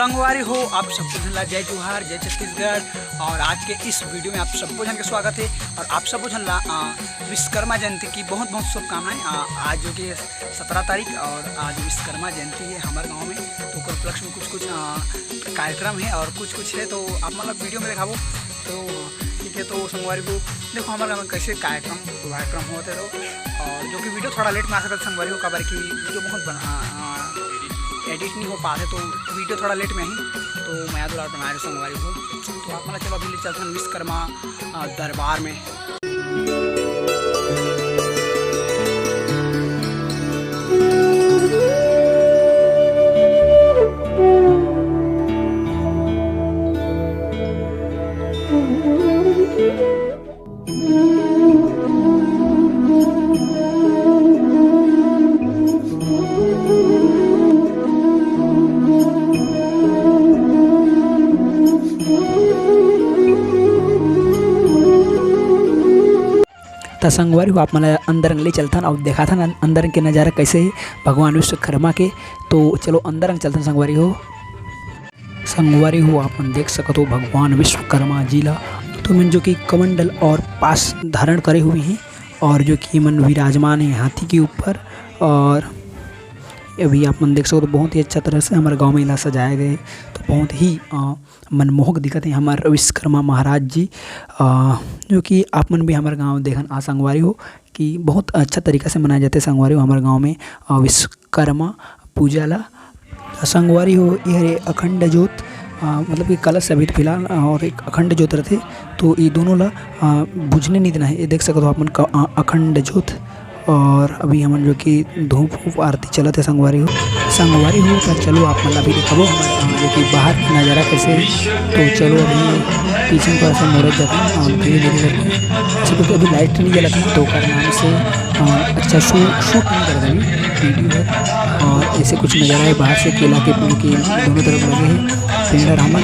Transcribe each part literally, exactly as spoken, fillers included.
संगवारी हो, आप सबको झन ला जय जोहार, जय छत्तीसगढ़। और आज के इस वीडियो में आप सबको झन के स्वागत है। और आप सबको झन ला, आ, विश्वकर्मा जयंती की बहुत बहुत शुभकामनाएं। आ, आज जो कि सत्रह तारीख और आज विश्वकर्मा जयंती है हमारे गांव में, तो ओकर उपलक्ष्य में कुछ कुछ, आ, कार्यक्रम है और कुछ कुछ है, तो आप मतलब वीडियो में दिखाबो। तो ठीक है, तो संगवारी हो, देखो हमारे गांव में कैसे कार्यक्रम कार्यक्रम होते रहो। और जो कि वीडियो थोड़ा लेट में आ सकता है संगवारी हो, काबर कि वीडियो बहुत बना, आ, आ, एडिट नहीं हो पाते, तो वीडियो थोड़ा लेट में ही, तो मैं दुलार बना रहे संगवारी हो। तो आप मतलब चलो अभी ले चलते हैं विश्वकर्मा, आ, दरबार में। त संगवारी हो, आप मन ल अंदर ले चलथन अउ देखाथन अं-, अंदर के नजारा कैसे हे भगवान विश्वकर्मा के। तो चलो अंदर चलथन संगवारी हो। संगवारी हो, आप मन देख सकत हो भगवान विश्वकर्मा जी ला, तो मन जो कि कमंडल और पास धारण करे हुए हैं और जो कि मन विराजमान है हाथी के ऊपर। और अभी आप मन देख सकत हो बहुत ही अच्छा तरह से हमारे गांव में इला सजाए गए, तो बहुत ही, अ, मनमोहक दिखत है हमारे विश्वकर्मा महाराज जी, अ, जो कि आप मन भी हमारे गांव देखन आ संगवारी हो कि बहुत अच्छा तरीका से मनाए जाते संगवारी हो हमारे गांव में, अ, विश्वकर्मा पूजा ला। संगवारी हो, ये हरे अखंड जोत, अ, मतलब कि कलश अभी तो फिलहाल, अ, और एक अखंड जोत रथे, तो ये दोनों ला, अ, बुझने नहीं देना है। ये देख सकते हो आप मन का, अ, अखंड जोत, और अभी हमन जो कि धूप वूप आरती चलत है संगवारी हो। संगवारी हो, तो चलो आप मन ला भी दिखाबो हमर, अ, जो कि बाहर के नजारा कैसे है। तो चलो अभी पीछे थोड़ा सा मुड़त जाता है और धीरे धीरे करके, ऐसे क्योंकि अभी लाइट नहीं जलत है तो ओकर नाम से, अ, अच्छा शू-, शूट नहीं करता अभी वीडियो है। और ऐसे कुछ नजारा है बाहर से केला के पेड़ के दोनों तरफ लगे हैं पेड़ और हमर,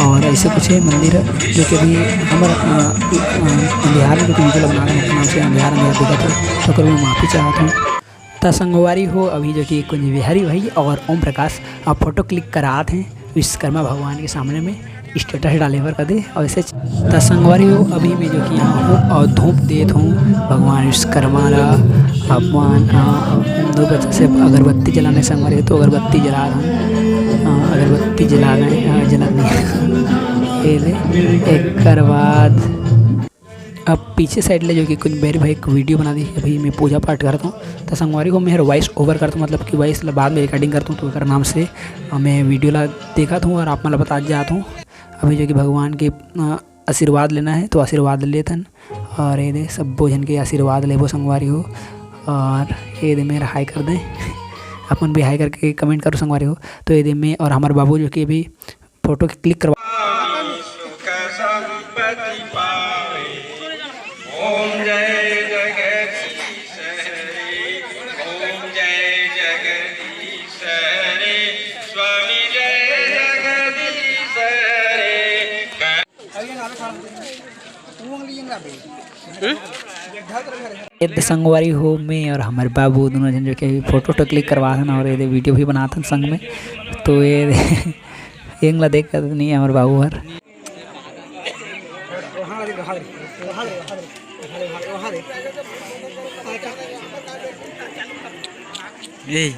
और ऐसे कुछ है मंदिर है जो कि अभी हमर, अ, अ, अंधियार में जो कि वीडियो ला बना रहे हैं, नाम से अंधियार अंधियार दिखत है, तो ओकर मैं माफी चाहत हूँ। त संगवारी हो, अभी जो कि कुंज बिहारी भाई और ओम प्रकाश अब फोटो क्लिक करात हैं विश्वकर्मा भगवान के सामने में, स्टेटस डाले बर कदे। और ऐसे त संगवारी हो, अभी मैं जो कि यहाँ हूँ और धूप देत हूँ भगवान विश्वकर्मा ला। अपन, अ, धूप अच्छा से अगरबत्ती जलाने संगवारी हो, तो अगरबत्ती जला रहा हूँ। अ, अगरबत्ती जला रहे हैं, अ, जला नहीं। ये ले, एकर बाद अब पीछे साइड ले जो कि कुंज बिहारी भाई एक वीडियो बना दी, अभी मैं पूजा पाठ करता हूँ। तो संगवारी हो, मैं वॉइस ओवर करता हूँ, मतलब कि वॉइस ला बाद में रिकॉर्डिंग करता हूँ, तो ओकर नाम से, अ, मैं वीडियो ला देखत हूँ और आप मन ला बतात जात हूँ। अभी जो कि भगवान के, अ, आशीर्वाद लेना है, तो आशीर्वाद ले लेथन। और ये दे, सब्बो झन के आशीर्वाद लेबो संगवारी हो। और ये दे, मेरा हाय कर दे, अपन भी हाय करके कमेंट करो संगवारी हो। तो ये दे, मैं और हमारे बाबू जो कि अभी फोटो के क्लिक करवा। सुख संपत्ति पावे। ओम जय जगदीश हरे, ओम जय जगदीश हरे, स्वामी जय जगदीश हरे। ये तो संगवारी हो, मैं और हमारे बाबू दोनों जन जो कि फोटो वोटो क्लिक करवाथन और ये वीडियो भी बनाथन संग में। तो ये एंग ला देख कर नहीं हमारे बाबू हर। यही।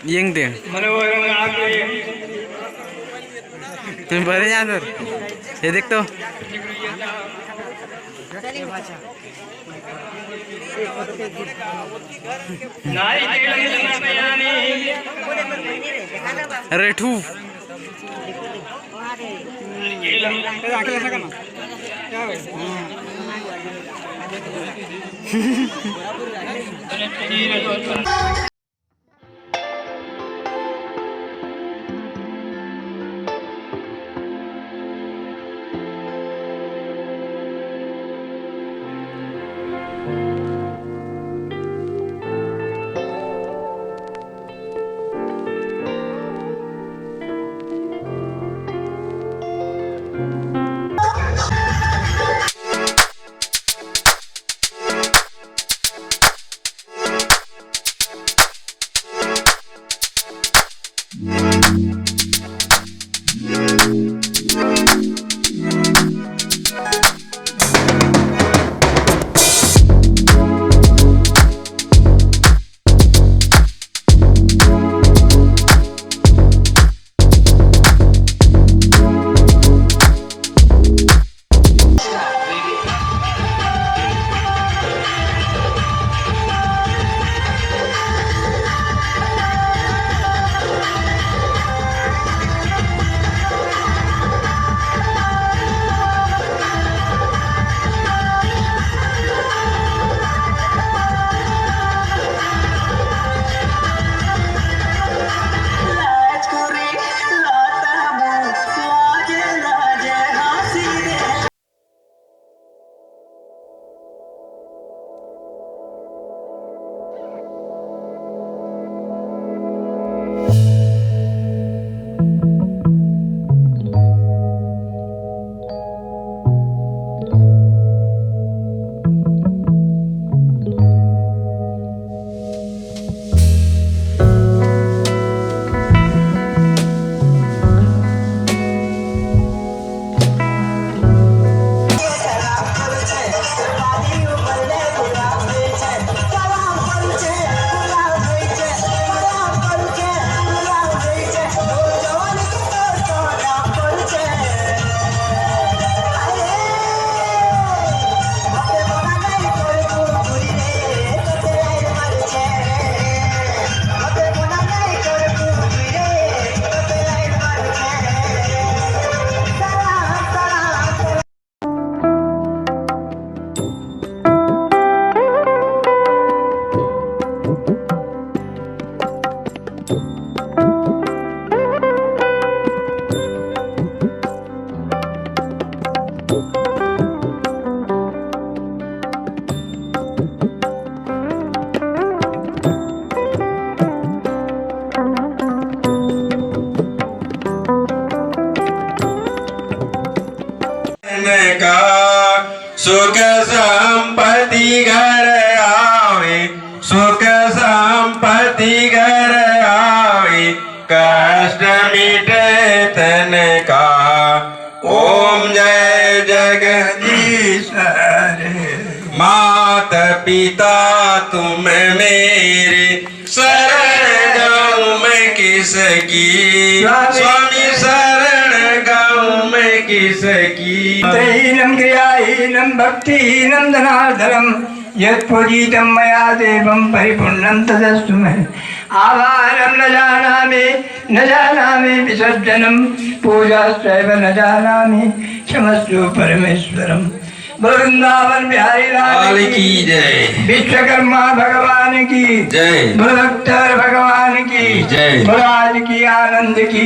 येंग दे। तुम बड़े जान सर। ये देख तो। रेठू। का सुख संपत्ति घर आवे, सुख संपत्ति घर आवे, कष्ट मिटे तन का। ओम जय जगदीश हरे। माता पिता तुम मेरे, शरण जाऊं मैं किसकी? स्वामी। स्वामी शरण जाऊं मैं किसकी? मंत्रहीनं क्रियाहीनं भक्तिहीनं जनार्दनम्। यत्पूजितं मया देवं परिपूर्णं तदस्तु मे। आवाहनं न जानामि, न जानामि विसर्जनम्। पूजाश्चैव न जानामि, क्षमस्व परमेश्वरम्। बोल वृंदावन बिहारी लाल लाल की की जय। विश्वकर्मा भगवान की जय। बोल भक्तवर भगवान की जय। बोल आज की आनंद की।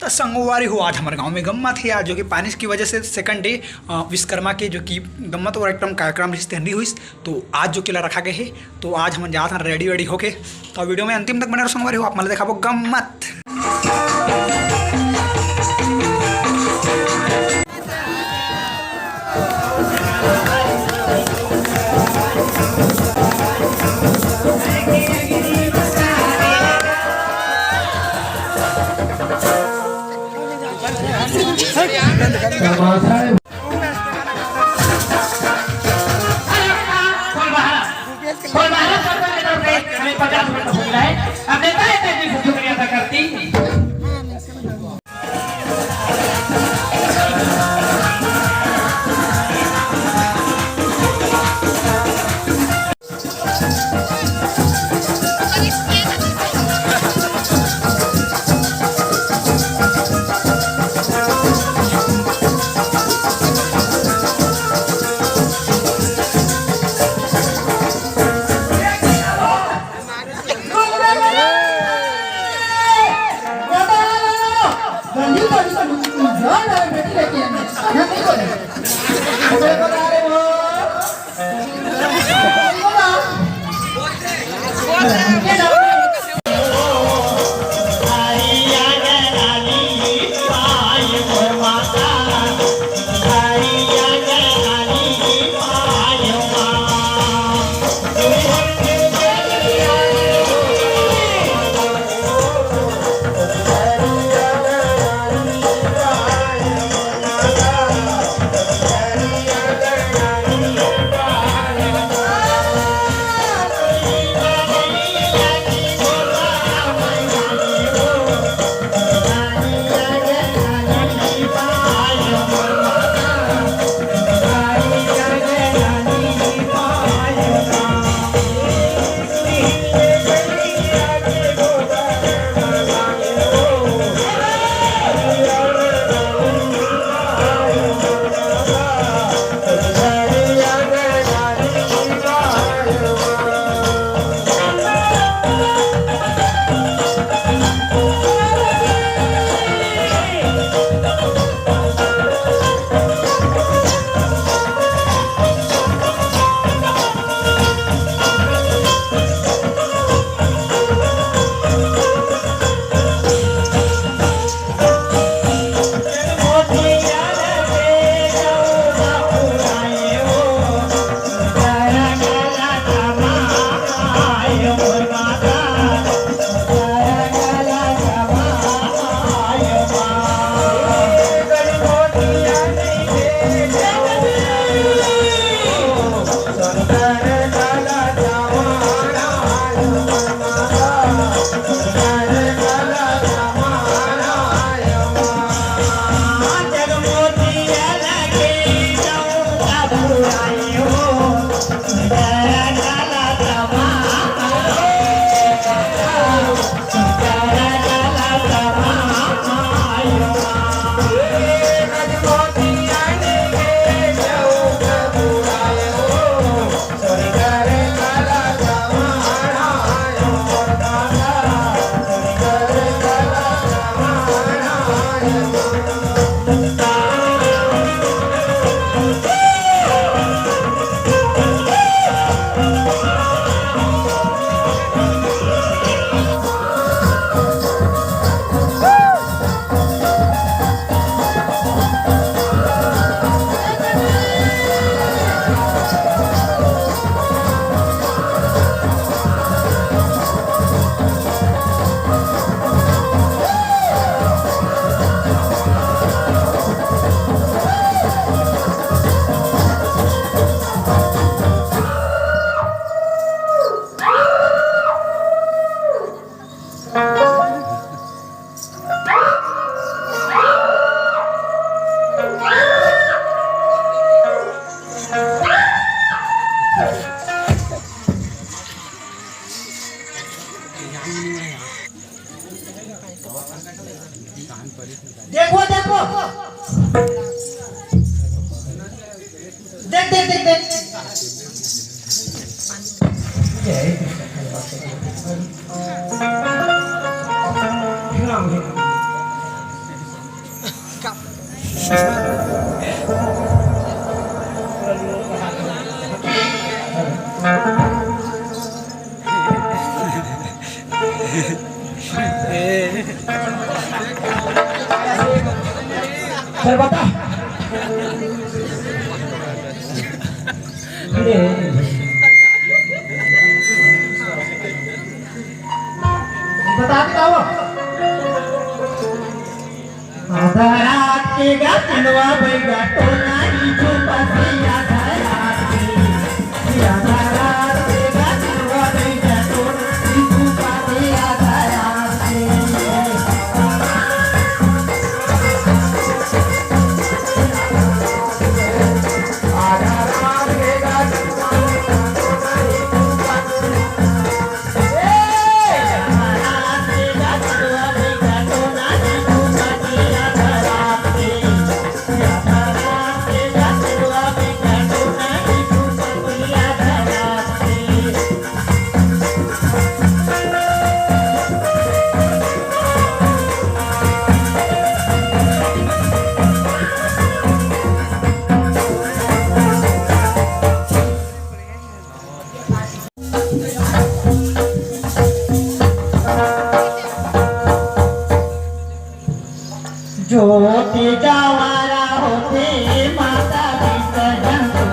त संगवारी हो, आज हमर गांव में गम्मत हे यार, जो कि पानी की वजह से सेकंड डे, अ, विश्वकर्मा के जो कि गम्मत और आइटम कार्यक्रम रिहिस तेन नइ होइस, तो आज जो कि ला रखा गया है, तो आज हमन जात हन रेडी वेडी होके। तो वीडियो में अंतिम तक बने रहो संगवारी हो, आप मन ला देखाबो गम्मत। देखो, देखो। देख, देख, देख, देख। चल बता। बता के आओ। आधा रात के गा चंदवा बैगा टोना, ई झूपसी आधा रात के। आधा रात के गा चंदवा बैगा टोना, ई झूपसी आधा रात के। आधा रात के गा चंदवा बैगा टोना, ई झूपसी ज्योति जवारा होथे माता विसर्जन को,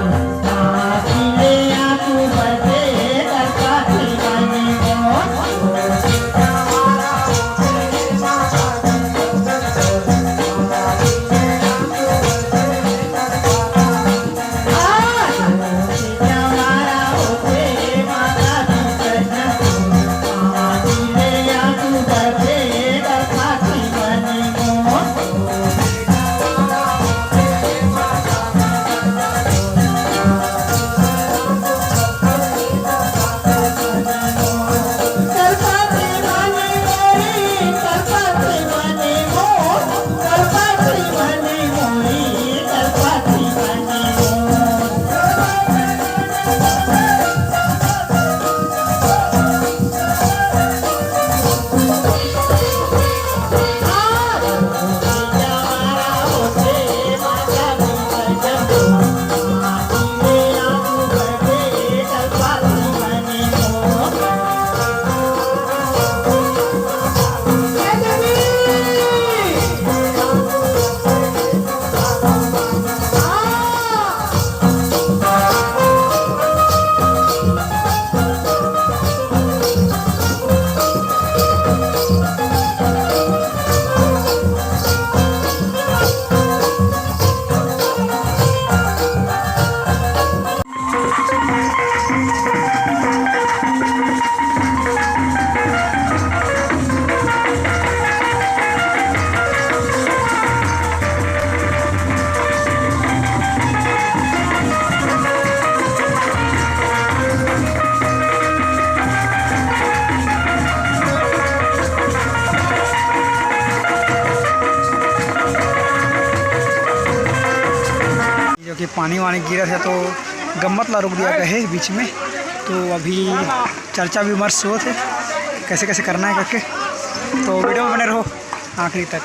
आँखी ले आँसू बरसे कलपति बने मोर। जो कि पानी वानी गिरत हे, तो गम्मत ला रोक दिया गया है बीच में। तो अभी चर्चा विमर्श होत हे, कैसे कैसे करना है करके। तो वीडियो में बने रहो आखिरी तक।